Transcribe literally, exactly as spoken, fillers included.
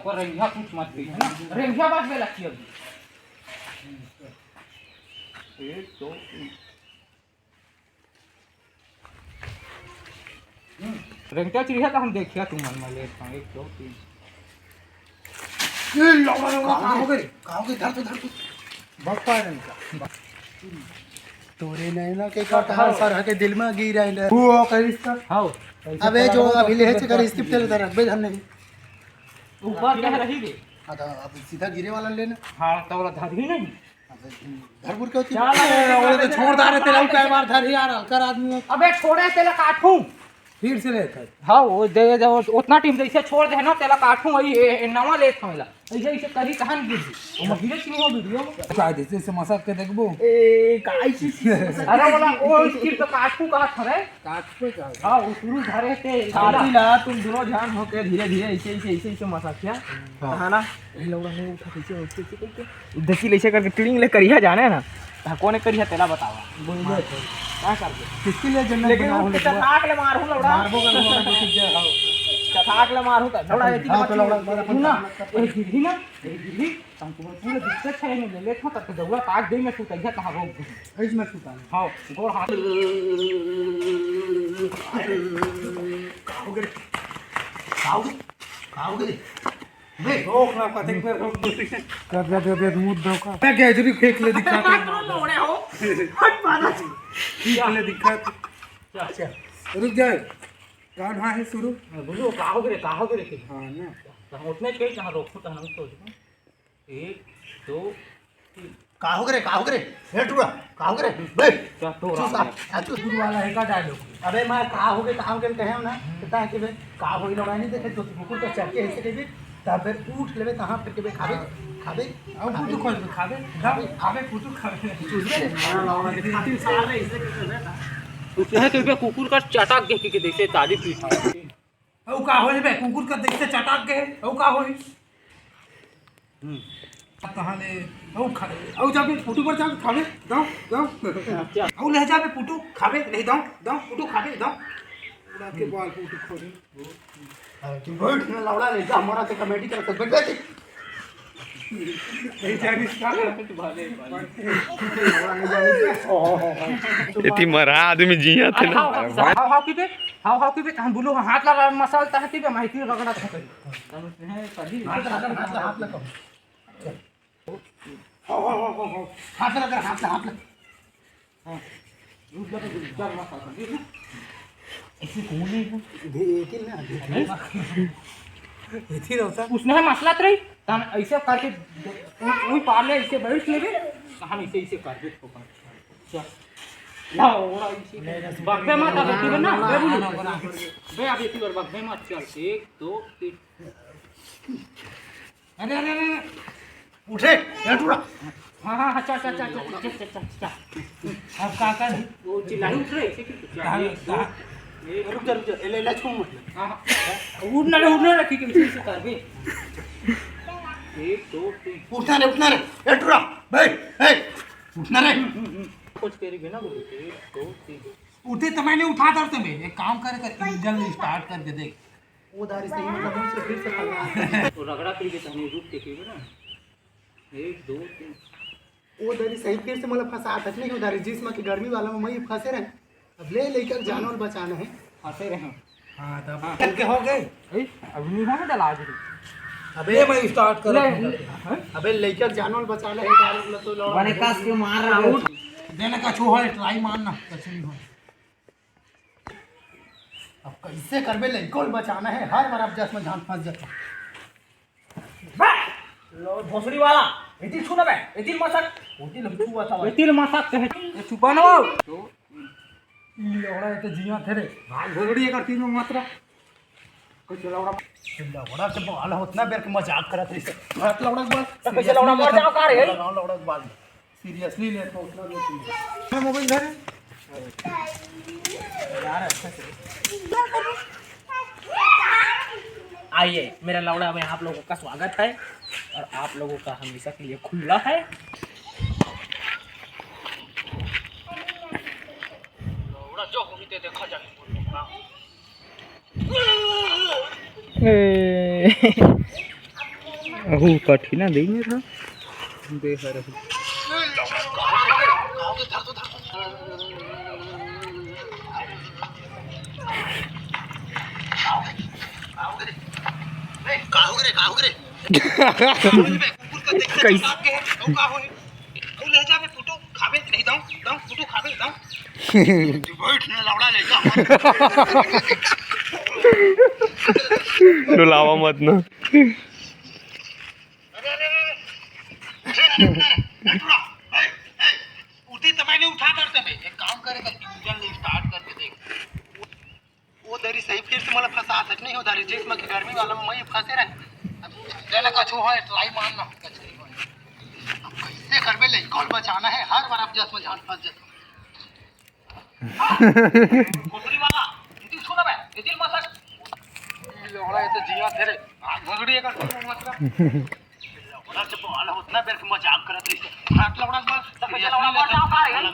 पर रेंगिया कुछ मत कही, है ना? रेंगिया बात बेला की अभी। एक, दो, तीन। रेंगिया चिड़िया तो हम देखिया तुमन में लेत हन, एक, दो, तीन। ए, लौड़ा, लौड़ा, कहाँ हो गए? कहाँ हो गए? धर तो, धर तो। भग पाए नहीं का। तोरे नैना के कटहर सरहा के दिल में गिरा है। वो करिस का? हाँ। अबे जो अभी ले चुका इसकी तेल उतार, अबे धन नहीं। ऊपर क्या रही बे? हाँ, तो अब सीधा गिरे वाला लेना। हाँ, तो वाला धर ही नहीं। अबे, धर बुर के होती। चल, अबे, वो तो छोड़ दा रे, तेला कई बार धर यार, हल्का आदमी है। अबे, छोड़े, तेला काटूं। फिर से लेत है। हाँ, वो दे, दे, वो उतना टीम जैसे छोड़ दे ना, तेला काटूं, वही, ए, ए, नवा लेत हमें ला। ऐसे, ऐसे करी कहाँ गिर दी? वो गिरे कि नहीं वो वीडियो में? क्या दे, जैसे मसाज के देखबो। ए, काई चीज? अरे, बोला, वो स्किल तो काटू कहा था रे। काट पे का? हाँ, वो शुरू धरे थे। काटी ला, तुम दोनों ध्यान होके धीरे, धीरे, ऐसे, ऐसे, ऐसे, ऐसे मसाज किया। हाँ। है ना? ये लौड़ा नहीं उठा, कैसे, कैसे, कैसे, कैसे? दसी ले ऐसे करके टिड़िंग ले करिया जाने ना। हाँ, कौन करिया तेला बतावा। बोल दे। क्या कर दे? किसके लिए जन्नत लेकिन बना वो हूँ, चटाक ले मारू लौड़ा। मारबो कर, लौड़ा को सीख जाए, हाँ। चटाक ले मारू तो लौड़ा, ये हाँ, तो लौड़ा, लौड़ा, सुन ना, ये गिरी ना, ये गिरी, हम तुम्हें पूरे दिक्कत है, नहीं ले लेता, तब तो दौड़ा पाक दे में सुता, ये कहाँ रोक दे। ऐसे में सुता है। हाँ, गोड़ हाथ। का हो गए? का हो गए? का हो गए? बे, रोक ना, पता है, रोक दो। कर दे, दे, दे, मुंह दो का। मैं गैजरी फेंक ले दिखा दे। तुम लोड़े हो। हट मारा। फेंक ले दिखा दे। अच्छा, रुक जाए। कौन हाँ है शुरू? हाँ, बोलो, का हो गए, का हो गए? हाँ ना। तो हम उतने कहीं कहाँ रोक सकते हैं, हम सोच रहे हैं। एक, दो, तीन। का हो गए रे, का हो गए रे? हे टुरा, का हो गए रे? बे, क्या तो चुप रहा साहब, है? आ, चुप। शुरू वाला है का डायलॉग? अबे, मैं का हो गए, का हो गए कहे हो ना? तो ताकि बे, का हो गए लौड़ा नहीं देखे, तो कुकुर तो चढ़ के ऐसे कह दे, तब फिर उठ लेबे, तहाँ फिर के बे खाबे, खाबे, अब खाबे। कुछ खोज खाबे, खाबे, खाबे, कुछ खाबे। चुप रे। खातिर सार रे, ऐसे कह दे। उसने तो बे कुकुर का चटाक देख के, देख से ताली पीट। अउ का होही बे, कुकुर का देख से चटाक गए, अउ का होही? हम्म। कहाँ ले? अउ खा, अउ जाबे फोटो पर जाके खाबे, दाओ, दाओ। अच्छा। अउ ले जाबे फोटो खाबे, ले दाओ, दाओ, फोटो खाबे, दाओ। उड़ा के बाल फोटो खोले। अरे तू बैठ ना, लौड़ा ले जा, हमारा से कॉमेडी करत, बैठ, बैठ। नहीं जानिस का? एती मरा आदमी जिया थे ना। हाव, हाव, हाव, हाव, की बे? हाव, हाव, की बे? हम बोलू, हाथ लगा, मसाल तहाँ की बे, माहिती रगड़ा था कहीं। हाथ लगा, हाथ लगा, हाथ लगा। हाव, हाव, हाव, हाव, हाव। हाथ लगा, हाथ लगा, हाथ लगा। हाँ। रुक जा, रुक जा, रुक जा, रुक जा। ऐसे कौन है वो? दे, एक ही ना, दे। हैं? ये थी रहता। उसने है मसला तो रही, तन ऐसे करके, वो, वो पार ले, ऐसे बैठ लेबे, हम ऐसे, ऐसे कर दे, तो कर। चल। ला, ओड़ा ऐसे। बकबे मत, अबे तू ना, बे बोलू। बे, अबे तू और बकबे मत, चल, एक, दो, तीन। अरे, अरे, अरे, अरे। उठे, ए टूरा। हाँ, हाँ, हाँ, चल, चल, चल, चल। अब का कर? वो चिल्लाई उठ रहे, इसे क्यों? कहाँ, कहाँ? ए, रुक जा, रुक जा, ए, ले, ले, छू मत। हाँ, हाँ। उठना रे, उठना रे, ठीक है, इसे, इसे कर बे। एक, दो, तीन। उठना रे, उठना रे, ए टूरा, भाई, ए, उठना रे। हम्म, हम्म, हम्म। कुछ तेरी बिना बोली, एक, दो, तीन। उठे तो मैंने उठा दर से मैं, एक काम करे कर, इंजन स्टार्ट करके देख। वो दारी सही मतलब मुझसे फिर से पकड़ा। तो रगड़ा फिर के तहने रुक के पीबे ना। एक, दो, तीन। वो दारी सही फिर से मतलब फंसा तक नहीं हो दारी, जिसम के गर्मी वाला में वही फंसे रहे। अब ले लेकर जानवर बचाना है। फंसे रहे। हाँ, तब हाँ। चल के हो गए। ए, अभी नहीं होने डाला आज भी। अबे मैं स्टार्ट कर ले, रहा हूँ। ले, हाँ? अबे लेकर जानवर बचाना है, दारू वाला तो लौड़ा। बने कस के मार रहा हूँ। देने का छो है, ट्राई मारना, कुछ नहीं हो। अब कैसे करबे, लइको ल बचाना है, हर बार अब जस में जान फंस जाता। बे! लो, भोसड़ी वाला, एती छू ना बे, एती मसक, ओती लग छू हुआ था भाई। एती मसक कहे, ये छुपा ना हो। तो, ई लौड़ा, ये तो जिया थे रे। भाग भोसड़ी, अगर तीन में मात्रा। कुछ लौड़ा। लौड़ा के बाल होतना बेर के मजाक करत रही से। हाथ लौड़ा के बाल। तो कैसे लौड़ा मर जाओ का रे? लौड़ा के बाल। सीरियसली ले तो उतना नहीं चाहिए। मैं मोबाइल धरे। यार, अच्छा से। आइए, मेरा लौड़ा में आप लोगों का स्वागत है और आप लोगों का हमेशा के लिए खुला है। लौड़ा जो होगी ते देखा जाए। ए। अहू कठिना दे मेरा। दे हर। कैसे? डुलावा मत ना। अरे, अरे, अरे, अरे। उठी तो मैंने उठा कर दे। एक काम करेगा, इंजन स्टार्ट करके देख। वो दरी सही फिर से मला फंसा सकत नहीं हो दरी, जिसमें कि गर्मी वाला में मैं फंसे रहे। अब चला कछु होय, ट्राई मारना, कछु नहीं होय। अब कैसे करबे, लइका ल बचाना है, हर बार अब जस में जान फंस जाता। कोठरी वाला, इधर सुना बे, इधर मत हट। ये लोड़ा ये तो जिया तेरे, आग भगड़ी है कर, मत कर। लोड़ा से बवाल होत ना, बेर के मजाक करत रही। हाथ लोड़ा बस, तब ये लोड़ा मजाक आ रहा है।